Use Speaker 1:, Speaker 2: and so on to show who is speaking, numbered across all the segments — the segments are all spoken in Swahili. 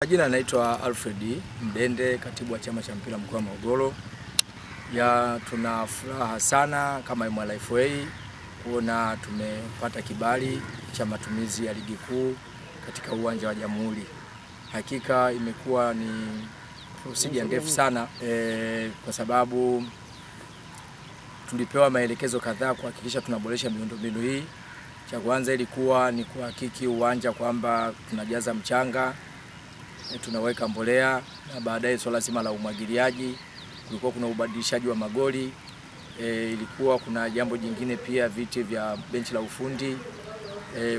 Speaker 1: Jina naitwa Alfred Mdende, katibu wa chama cha mpira mkoa wa Morogoro. Ya tuna furaha sana kama MLFA kuona tumepata kibali cha matumizi ya ligi kuu katika uwanja wa Jamhuri. Hakika imekuwa ni procedure ndefu sana kwa sababu tulipewa maelekezo kadhaa kuhakikisha tunaboresha miundombinu hii. Cha kwanza ilikuwa ni kuhakiki uwanja kwamba tunajaza mchanga, tunaweka mbolea na baadaye swala zima la umwagiliaji. Kulikuwa kuna ubadilishaji wa magoli ilikuwa kuna jambo jingine pia viti vya benchi la ufundi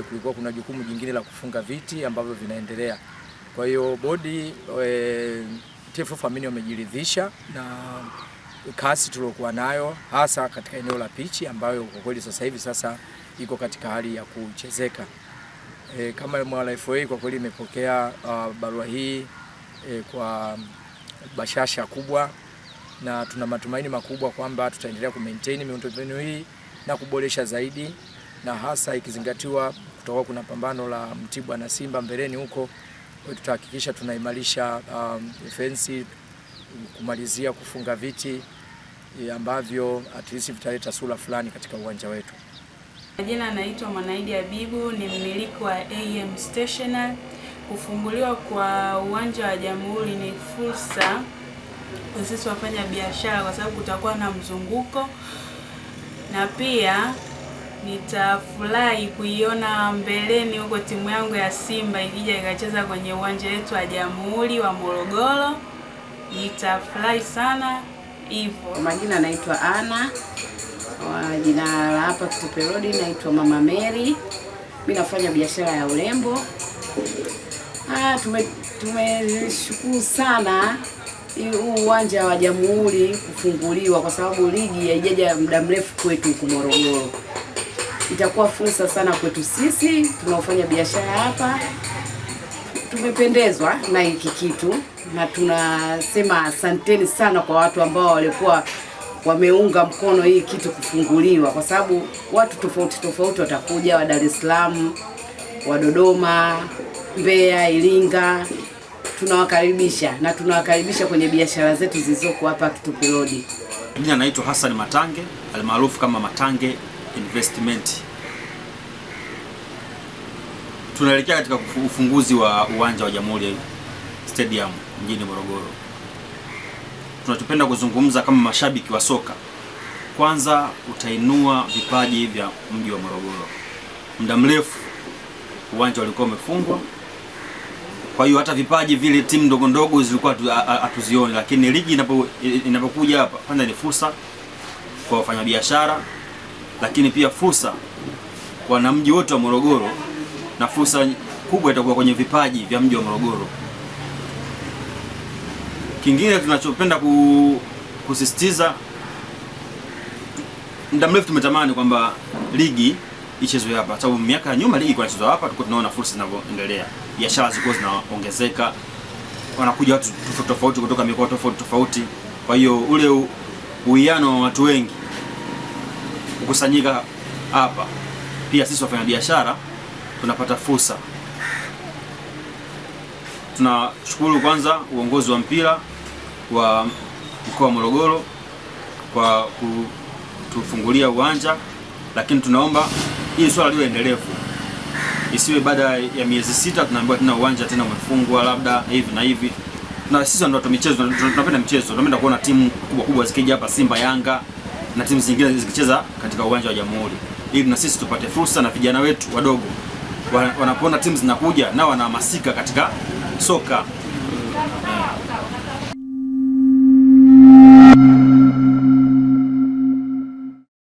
Speaker 1: kulikuwa kuna jukumu jingine la kufunga viti ambavyo vinaendelea. Kwa hiyo bodi TFF amini wamejiridhisha na kasi tuliokuwa nayo hasa katika eneo la pichi ambayo kwa kweli sasa hivi sasa iko katika hali ya kuchezeka. Kama MLFA kwa kweli imepokea barua hii kwa bashasha kubwa na tuna matumaini makubwa kwamba tutaendelea kumaintain miundombinu hii na kuboresha zaidi, na hasa ikizingatiwa kutakuwa kuna pambano la Mtibwa na Simba mbeleni huko, tutahakikisha tunaimarisha fensi, kumalizia kufunga viti ambavyo at least vitaleta sura fulani katika uwanja wetu.
Speaker 2: Jina naitwa Mwanaidi Habibu, ni mmiliki wa AM Stationery. Kufunguliwa kwa uwanja wa Jamhuri ni fursa kwa sisi wafanya biashara, kwa sababu kutakuwa na mzunguko, na pia nitafurahi kuiona mbeleni huko timu yangu ya Simba ikija ikacheza kwenye uwanja wetu wa Jamhuri wa Morogoro. Nitafurahi sana hivyo.
Speaker 3: Kwa majina naitwa Ana, kwa jina la hapa Kitupe Road naitwa Mama Mary. Mimi nafanya biashara ya urembo. Tumeshukuru sana huu uwanja wa Jamhuri kufunguliwa kwa sababu ligi haijaja muda mrefu kwetu huku Morogoro. Itakuwa fursa sana kwetu sisi tunaofanya biashara hapa. Tumependezwa na hiki kitu na tunasema asanteni sana kwa watu ambao walikuwa wameunga mkono hii kitu kufunguliwa, kwa sababu watu tofauti tofauti watakuja, wa Dar es Salaam, wa Dodoma, Mbeya, Iringa. Tunawakaribisha na tunawakaribisha kwenye biashara zetu zilizoko hapa Kitupe Road.
Speaker 4: Mimi naitwa Hassan Matange almaarufu kama Matange Investment. Tunaelekea katika ufunguzi wa uwanja wa Jamhuri Stadium mjini Morogoro. Tunachopenda kuzungumza kama mashabiki wa soka, kwanza utainua vipaji vya mji wa Morogoro. Muda mrefu uwanja ulikuwa umefungwa, kwa hiyo hata vipaji vile timu ndogo ndogo zilikuwa hatuzioni, lakini ligi inapokuja hapa, kwanza ni fursa kwa wafanyabiashara, lakini pia fursa kwa wanamji wote wa Morogoro, na fursa kubwa itakuwa kwenye vipaji vya mji wa Morogoro. Kingine tunachopenda kusisitiza, muda mrefu tumetamani kwamba ligi ichezwe hapa, sababu miaka ya nyuma ligi ilikuwa inachezwa hapa, tulikuwa tunaona fursa zinavyoendelea, biashara zilikuwa zinaongezeka, wanakuja watu tofauti tofauti kutoka mikoa tofauti tofauti. Kwa hiyo ule uwiano wa watu wengi kukusanyika hapa, pia sisi wafanyabiashara tunapata fursa. Tunashukuru kwanza uongozi wa mpira wa mkoa wa Morogoro kwa kutufungulia uwanja, lakini tunaomba hili swala liwe endelevu, isiwe baada ya miezi 6 tunaambiwa tena uwanja tena umefungwa labda hivi na hivi. Na sisi ndio watu michezo, tunapenda michezo, tunapenda kuona timu kubwa kubwa zikija hapa, Simba, Yanga na timu zingine zikicheza katika uwanja wa Jamhuri, ili na sisi tupate fursa na vijana wetu wadogo wanapoona timu zinakuja nao wanahamasika katika soka.